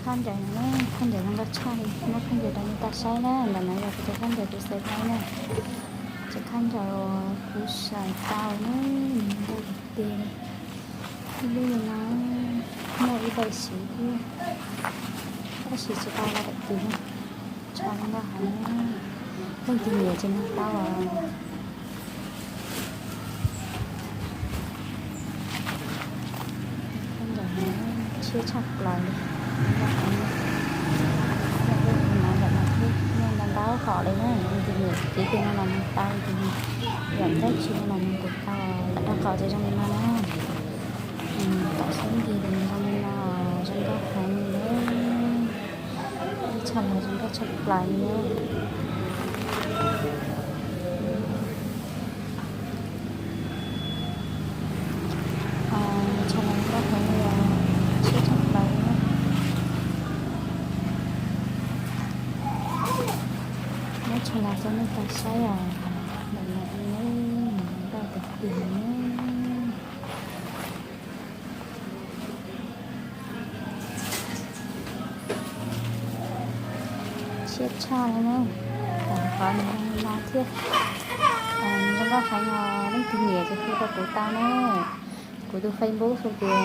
Khaub ncaws no, khaub ncaws zoo nkauj tshaj li, muab khaub ncaws rau nej tau saib na. Ntawm no yog kuv cov khaub ncaws kuv xaws tau na, cov khaub ncaws kuv xaws tau na, nkauj tiag tiag li. Ib lub no muaj ib daim siv thiab, tab sis tsis tau los daim twg na. Tsho zoo nkauj heev, leej twg nyiam ces nug tau os. Tshiab tshaj plaws li. Ntau ntau hom li na, leej twg nyiam ces tig no los nug tau, tig yam dab tsi no los nug kuv tau. Rau qhov ces zoo li no na, tom xub ntiag ces nws zoo li no, zoo nkauj heev li na. Ib tsho los zoo nkauj tshaj plaws li na. Tsho los zoo nkauj heev li os, tshiab tshaj plaws li na. Muab tsho los rau nej tau saib os, ntawm no nkauj tiag tiag na. Tshiab tshaj li na, tom qhov nws zoo li no thiab. Nws zoo nkauj heev os, leej twg nyiam ces hu rau kuv tau na. Kuv tus Facebook hu tias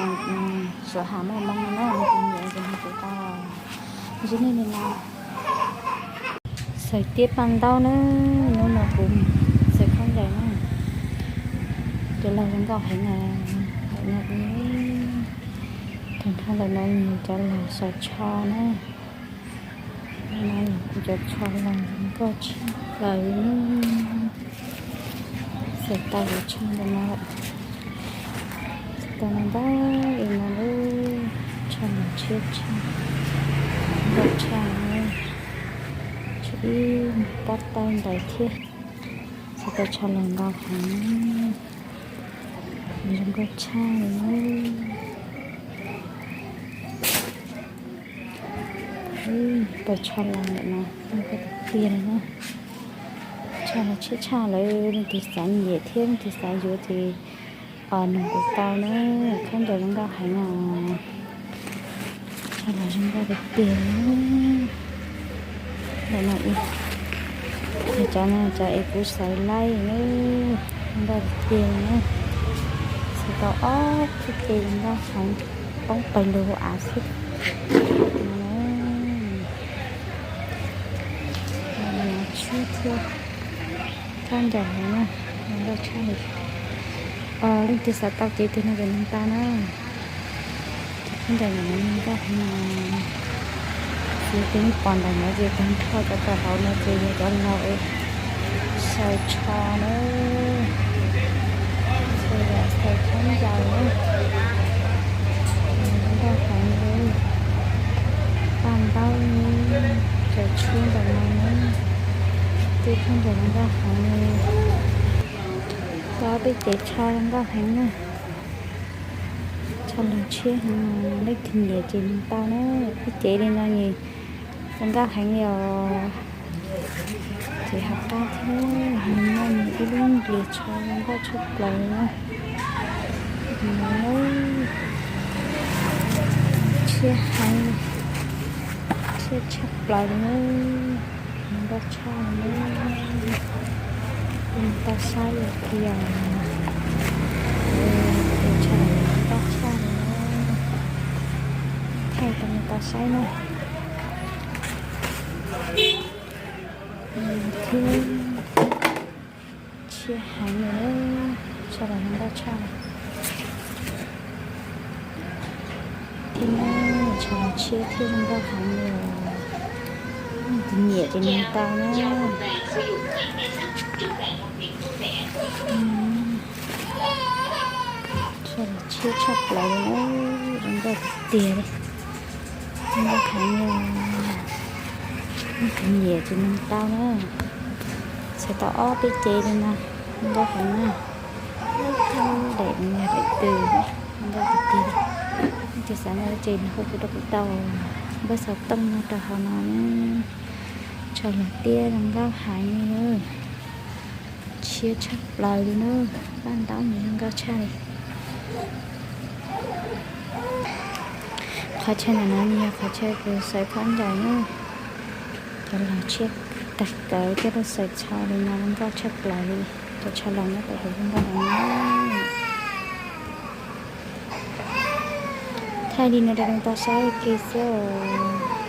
Suav Ham Mos Moos no na, leej twg nyiam ces hu kuv tau. Ntsib nej li no. Xaws tiab paj ntaub na, hnub no kuv xaws khaub ncaws na. Cov laug zoo nkauj heev na. Thaum nrho ntawm no yog cov laug xaws tsho na. Ntawm no yog kuv cov tsho laug zoo nkauj tshaj plaws li na. Xaws tau cov tsho ntawm no lawm. Xaws tau ntau ntau li no lawm. Tsho laug tshiab tshaj, nkauj tshaj na. Tshuav ib pob taub ntawd thiab. Xaws tau tsho laug nkauj heev, zoo nkauj tshaj li na. Tau tsho laug ntawm no zoo nkauj tiag tiag li na. Tsho laug tshiab tshaj lawm, leej twg xav nyiam thiab leej twg xav yuav ces nug kuv tau na. Khaub ncaws zoo nkauj heev os. Tsho laug zoo nkauj tiag tiag li. Ntawm no ib, cov no cov es kuv xaws laij na, zoo nkauj tiag tiag li na. Xaws tau ob txoj ces zoo nkauj heev, poob pawg lug hauv av xwb. Tshiab thiab, khaub ncaws heev na, zoo nkauj tshaj li. Leej twg xav tau cev twg no ces nug tau na. Cov khaub ncaws ntawm no zoo nkauj heev no. Txiv tus nej pom ntawm no ces tag nrho cov tawm hauv no ces yog cov laug es xaws tsho na. Xaws yam xaws khaub ncaws na. Zoo nkauj heev li. Paj ntaub, cov tshuab ntawm no na. Tej khaub ncaws zoo nkauj heev li. Tau peb cev tsho zoo nkauj heev na. Tsho laug tshiab heev, leej twg nyiam ces nug tau na. Ib cev li no nws zoo nkauj heev li os. Ces hauv qab thiab nws muaj nws ib lub npliag tsho zoo nkauj tshaj plaws li na. Tshiab heev, tshiab tshaj plaws li na. Zoo nkauj tshaj li na. Tau saib li tiag. Tus tsho zoo nkauj tshaj li na. Thaij rau nej tau saib na. Thiab tshiab heev li na, tsho laug zoo nkauj tshaj. Thiab tsho laug tshiab thiab zoo nkauj heev li. Tus nyiam ces nug tau na. Tsho laug tshiab tshaj plaws li na, zoo nkauj tiag tiag li. Zoo nkauj heev li. Tus nyiam ces nug tau na. Xaws tau ob peb cev li no, zoo nkauj heev na. Daim no yog daim twg, zoo nkauj tiag tiag li. Tus xav no ces nws hu kuv rau kuv tau. Npawb xov tooj no rau hauv no. Tsho laug tiab zoo nkauj heev li. Tshiab tshaj plaws li na, paj ntaub nws zoo nkauj tshaj li. Qhov chaw ntawm no nws yog qhov chaw kws xaws khaub ncaws na. Cov laus tshiab tag kawg coj tuaj xaws txhua li no zoo nkauj tshaj plaws li. Cov tsho laus nyob pem hav zoov nkauj ntawd na. Thaij li no rau nej tau saib ua ke xwb os.